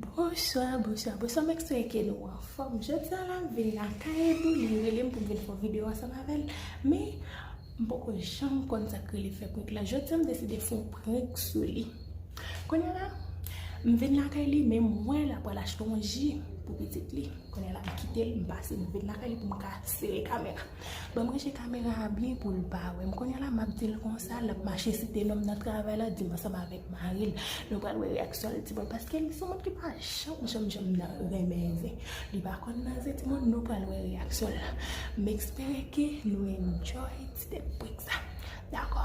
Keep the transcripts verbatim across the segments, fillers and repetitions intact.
Bonswa, bonswa, bonswa, m espere ke nou anfòm. Jodi a la, m vin lakay Edu, li rele m pou m vin fè yon videyo ansanm avè l. Men, m poko janm konn sa k rele fè prank la. Jodi a, m deside fè yon prank sou li. Kounye a la, m vin lakay li, men m wè l ap pral achte yon ji pou pitit li. Kounye a la, m kite l, m pase, m vin lakay li pou m ka sere kamera. Ban m ranje kamera a byen pou l pa wè m. Kounye a la, m ap di l konsa, l ap mache site non m nan travay la, di m ansanm avèk mari l. Nou pral wè reyaksyon l, timoun, paske li se yon moun ki pa janm, janm, janm nan renmen zen. Li pa konn nan zen, timoun, nou pral wè reyaksyon l. M espere ke nou enjoy ti tèt prank sa. Dakò.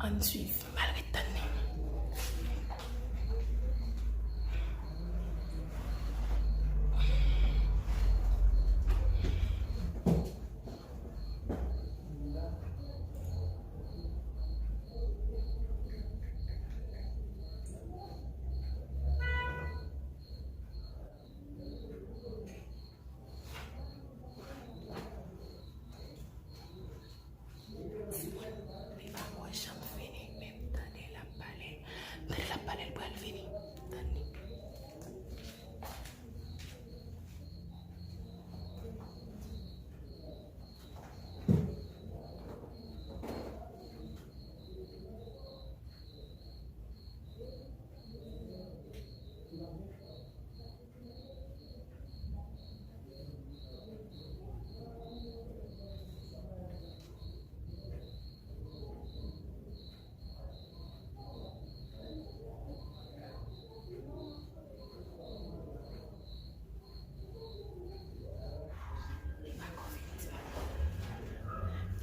Ann swiv. M al ret tann li. Li pa ko janm vini, men m tande l ap pale. M tande l ap pale, l pral vini. Tann li.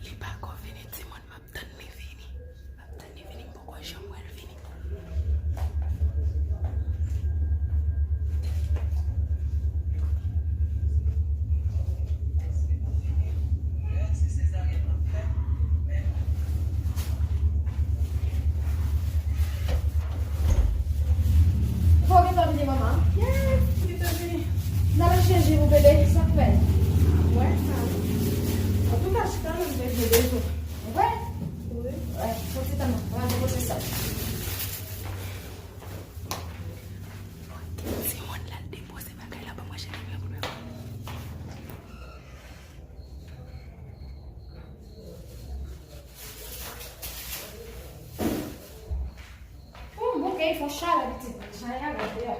Li pa ko vini, timoun. M ap tann li vini. M ap tann li vini, m poko janm wè l vini. Ou gentan vini, manman? Yes, m gentan vini. N al chanje pou bebe, sa k fè? Wè, sa. Antouka, chita la, m te vle bezwen. Ou kwè? Wi. Wè, fò ti tann, mwen al depoze sa. Timoun la, l depoze bagay la, ban mwen chèche bagay pou l wè. Hum, bouke, fò chalè pitit mwen. Chalè a gade deyò.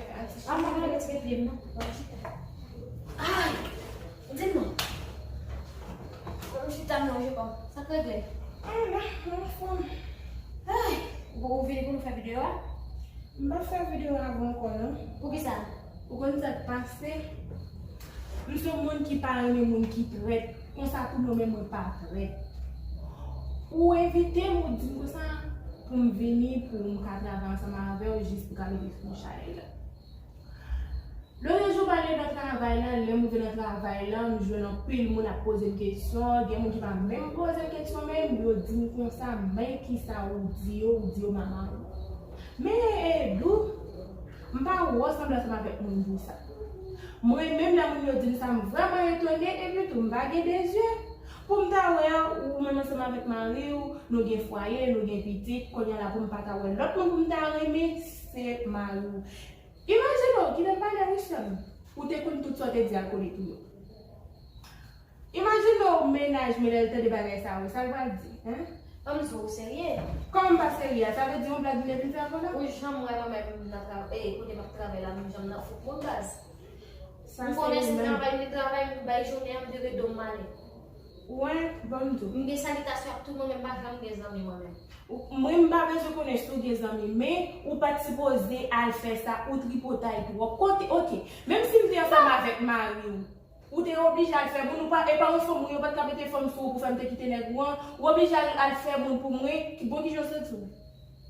A, mwen mete pye m nan. Ay! Di m non. Mwen chita m nan, je pa. Sa k regle? Ah, la, mwen anfòm. Ay! Ou, ou vini pou nou fè videyo a? M pa fè videyo avè w ankò, non. Poukisa? Ou konn sa k pase? M se yon moun ki pa renmen moun ki trèt. Konsa tou mwen menm mwen pa trèt. Ou envite m, ou di m konsa pou m vini, pou m ka travay ansanm avè w, jis pou ka mete fon chalè la. Lòt jou m ale nan travay la, lè m rive nan travay la, m jwenn anpil moun ap poze m kesyon, gen moun ki pa menm poze m kesyon menm, yo di m konsa, men kisa ou di yo, ou di yo manman ou. Men, Edu, m pa wè w sanble ansanm avèk moun pou sa. Mwen menm lè moun yo di m sa, m vrèman etone, epi tou m pa gen de zye. Pou m ta wè ou menm ansanm avèk mari w, nou gen fwaye, nou gen pitit, kounye a la pou m pa ta wè lòt moun pou m ta renmen, se mari w. Imajine w, kite m pale wi sè m, ou te konn tout sa w te di alkolik ou yo. Imajine w mennaj mwen lè l tande bagay sa yo, sa l pral di, en? Ban m di w, ou serye? Kòman m pa serye a? Sa vle di yon blag m te vin fè avè w la? Ou janm wè mwen menm nan tra-, eh, kote m ap travay la, m janm nan fout moun baz. Ou konnen se travay m te travay, m bay jounen an, m vire do m m ale. Ou wè, ban m di w. M gen salitasyon ak tout moun, men m pa janm gen zanmi mwen menm. Ou, mwen, m pa bezwen konnen si w gen zanmi, men ou pa t sipoze al fè sa, ou tripotay twòp. Kote, oke, menm si m te ansanm avèk mari w, ou te oblije al fè moun, ou pa, e pa yon fanm, ou yo pa t ka mete fanm sou ou pou fè m te kite nèg ou an, ou oblije al, al fè moun pou mwen, ki, bon, kijan w santi w?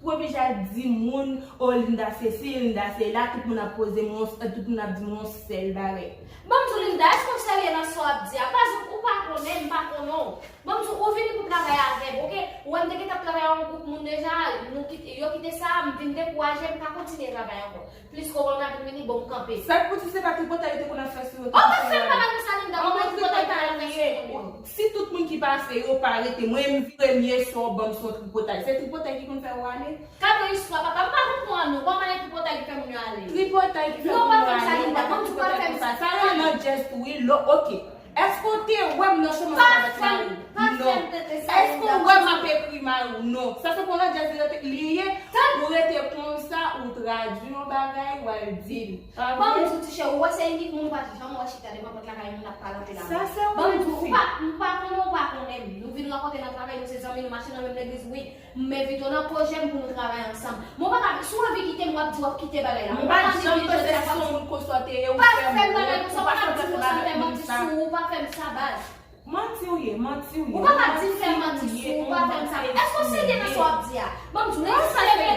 Pou oblije al di moun, o, Linda se si, Linda se la, tout moun ap poze m yon, tout moun ap di m yon sèl bagay. Ban m di w, Linda, èske w serye nan sa w ap di a? Baz, ou pa konnen, m pa konnen w. Ban m di w, ou vini pou travay avè m, oke? Ou wè m te gentan ap travay Gwoup moun deja, nou kite, yo kite sa, m vin dekouraje, m pa kontinye travay ankò. Plis kòb la vin vini, bon, m kanpe. Sa k pou di se pa tripotay yo te konn ap fè sou yo ki fè yo ale? An mwen tripotay li ye. Si tout moun ki pase yo pa rete, mwen m vire m ye sou yon banm sou yon tripotay. Se tripotay ki konn fè yo ale? Gade istwa papa, m pa konprann nou. Kòman e tripotay ki fè moun yo ale? Tripotay ki fè moun yo ale, ou pa fè tripotay konsa. Sa yo nan djès tou wi, lo, oke. Èske w te wè m nan chanm ansanm avèk mari w? Non. Èske w wè m ap ekri mari w? Non. Sa se pou yon lòt djès li rete, li ye. Ou rete konsa, ou tradui yon bagay, w al di l. Ban m di w, ti chè, ou wè se inik moun ou pa janm wè chita devan pòt lakay moun ap pale anpil la. Sa se ou menm, fi. Ban m di w, ou pa, ou pa konnen, ou pa konnen m. Nou vin rankontre nan travay, nou se zanmi, nou mache nan menm legliz, wi. M envite w nan pwojè m pou nou travay ansanm. Men w pa ka, si w anvi kite m, w ap di w ap kite bagay la. M pa janm panse se yon moun konsa w te ye, ou fè m wont, ou pa fè m fè bagay moun sa. Pa fè m bagay konsa, w te manti sou ou, pa fè m sa, baz. Manti w ye, manti w ye. Ou pa ka di m fè manti sou ou, pa fè m sa. Èske w serye nan sa w ap di a? Ban m di w, lè w leve,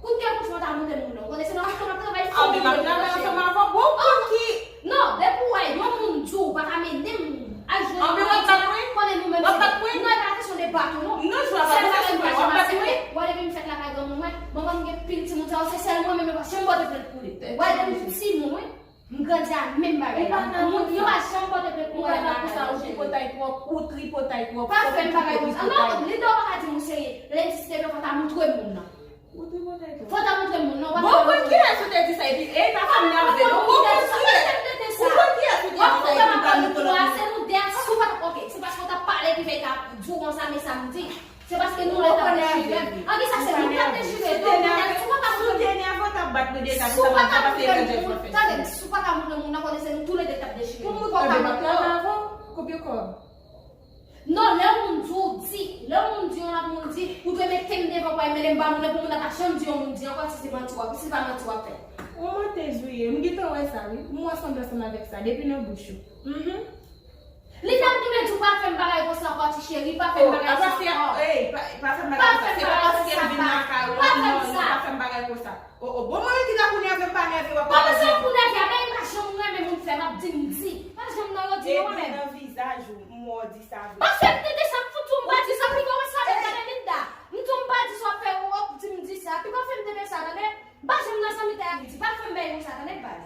kout kè kouch mwen ta moute moun nan. Ou konnen se nan wout mwen ap travay, fò mwen travay ansanm avè w. Bon, pou ki? Non, depi w wè yon moun di w pa ka mennen moun. Al jwenn yon nèg, konnen nou menm se de. Non, e pa kesyon de bat ou non. Sèl bagay m pa janm aksepte, wè depi m fèt lakay granmoun mwen, manman m gen pil timoun sa yo, se sèl mwen menm yo pa janm pote plent pou li. Wè depi m timoun, wi, m grandi a menm bagay la. Moun yo pa janm pote plent pou mwen lakay yo. Ou tripotay twòp, ou tripotay twòp. Pa fè m bagay konsa. Non, Linda, ou pa ka di m ou serye. Lè m di si te vle fò ta moutre moun nan. Ou tripotay twòp. Fò ta moutre moun nan, w ap fè moun. Bon, konn kiyès ou te di sa, epi, e, pa fè m nève non. Bon, konn kiyès. Ou konn kiyès ou te di sa, epi m pa moutre lòt moun. Se nou de a, si w pa t, oke, se paske w t ap pale ki fè y t ap di w konsa, men sa m di. Se paske nou lè t ap dechire. An ki sa se nou t ap dechire, donk, si w pa t ap moutre moun, si w pa t ap moutre moun, tande m, si w pa t ap moutre moun nan, konnen se nou toulede t ap dechire. Fò w ta moutre moun. Konbyen kòb? Non, lè yon moun di w, di. Lè yon moun di, yon lòt moun di, ou dwe mete m devan pou al mele m ba moun nan pou moun nan pa janm di yon moun di ankò si se manti w ap, si se pa manti w ap fè. Yon mantèz ou ye. M gentan wè sa, wi. M wè sanble ansanm avèk sa, depi nan bouch ou. Mhm. Linda, m te vle di w pa fè m bagay konsa ankò, ti cheri, pa fè m bagay konsa ankò. Ey, pa, pa fè m bagay konsa. Se pa paske m vin lakay ou, non, non, pa fè m bagay konsa. O, o, bon, mwen ki ta pou nève m pa nève, w ap pale. Bon, se pou nève, a, men pa janm renmen moun fè, m ap di m di. Pa janm nan yo di non, mwen menm. Epi nan vizaj ou, m wè w di sa vre. Pa fè m tete sa, m fout ou m pa di sa, piko wè sa, men tande Linda. M di w m pa di sa, w ap fè, w ap di m di sa, piko fè m tete sa, tande. M pa janm nan zanmitay ak di, pa fè m bagay konsa, tande, baz.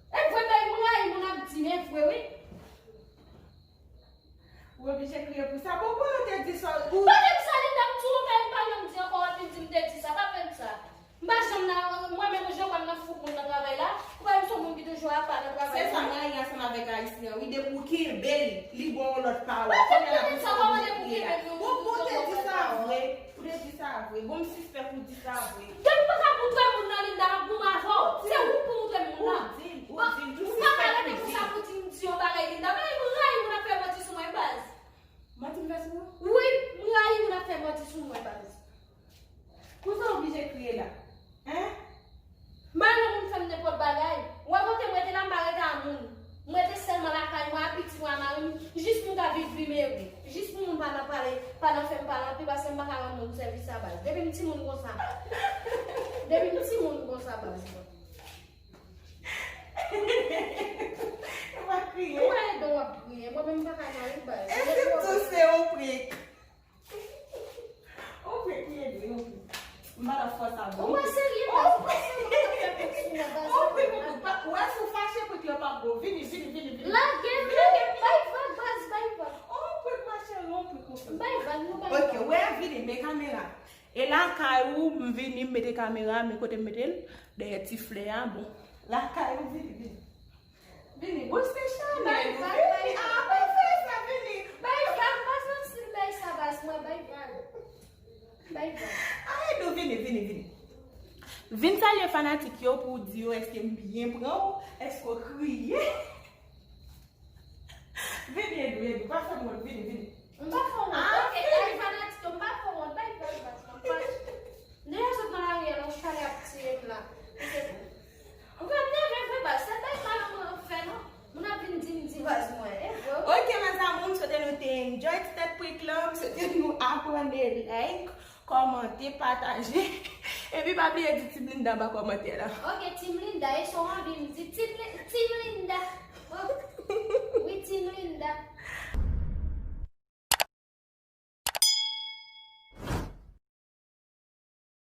E vre, men m rayi moun ap di, men vre, wi. Ou oblije kriye pou sa. Bon, konnen w te di sa. Pa fè m sa, Linda, m di w, men m pa janm di ankò, w ap vin di m te di sa. Pa fè m sa. M pa janm nan, mwen menm, jan w wè m nan fout moun nan travay la, ou pa wè m se yon moun ki toujou apa nan travay la. Se sa m rayi ansanm avèk Ayisyen an, wi, depi w kenbe l, li ba w yon lòt pawòl. Pa fè m tande sa, kòman depi w kenbe m, yon moun toujou ba w yon lòt pawòl? Ou te di sa vre. Ou te di sa vre. Bon, m sispèk ou di sa vre. Depi m pa ka moutre moun nan, Linda, m ap goumen avè w. Se ou k pou moutre moun nan. Ou di l, ou di l, ou pa ka rete konsa pou di m di yon bagay, Linda. Men m rayi moun ap fè manti sou mwen, baz. Manti m fè sou ou? Wi, m rayi moun ap fè manti sou mwen, baz. Poukisa w oblije kriye la? Hein? M pa renmen moun fè m nenpòt bagay. Ou wè kote m rete la, m pa rete a moun. M rete sèlman lakay mwen, a pitit mwen, a mari m, jis pou m ka viv vi m ere. Jis pou moun pa nan pale, pa nan fè m pale anpil, paske m pa ka rann moun sèvis sa, baz. Depi m timoun konsa. Depi m timoun konsa, baz. Ou pa kriye. Ou pa ede w ap kriye. Mwen menm m pa ka nan ri, baz. Epi m tou se yon prik. Ou prik, wi, ede, ou prik. M pa nan fòs avè w. Ou pa serye, baz. Ou prik, ou prik, ou prik. Ou wè si w fache, prik lan p ap bon. Vini, vini, vini, vini. Lage m, lage m. Bay vag, baz, bay vag. Ou prik, ma chérie, ou prik konsa. Bay vag, nou bay vag. Ok, wè, vini, men kamera. E lakay ou, m vini, m mete kamera, men kote m mete l? Dèyè ti flè a, bon. Lakay ou, vini, vini. Vini, bouch se chanèl ou, vini. Ah, pa fè sa, vini. Bay vag, pa santi l bay sa, baz mwen, bay vag. Bay vag. Ay, nou vini, vini, vini. Vin salye fanatik yo pou w di yo èske m byen pran w, èske w kriye. Vini, Edou, Edou, pa fè m wont, vini, vini. M pa fè w wont. Ah, ok, vini. Ay, fanatik yo, m pa fè w wont, bay vag, baz mwen, m pa. Deja sot nan lari a, non, chale ap tiye m la. Ou fè m nève vre, baz. Se bay mal mwen ap fè, non. Moun ap vin di m di baz mwen. E vre, wi. Ok, mes amours, m swete nou te enjoy ti tèt prank lan. M swete nou aprann e like, kòmante, pataje. Epi pa bliye di Team Linda anba kòmantè la. Ok, Team Linda, e sa w anvi m di? Team Li-, Team Linda. Oh. Wi, Team Linda.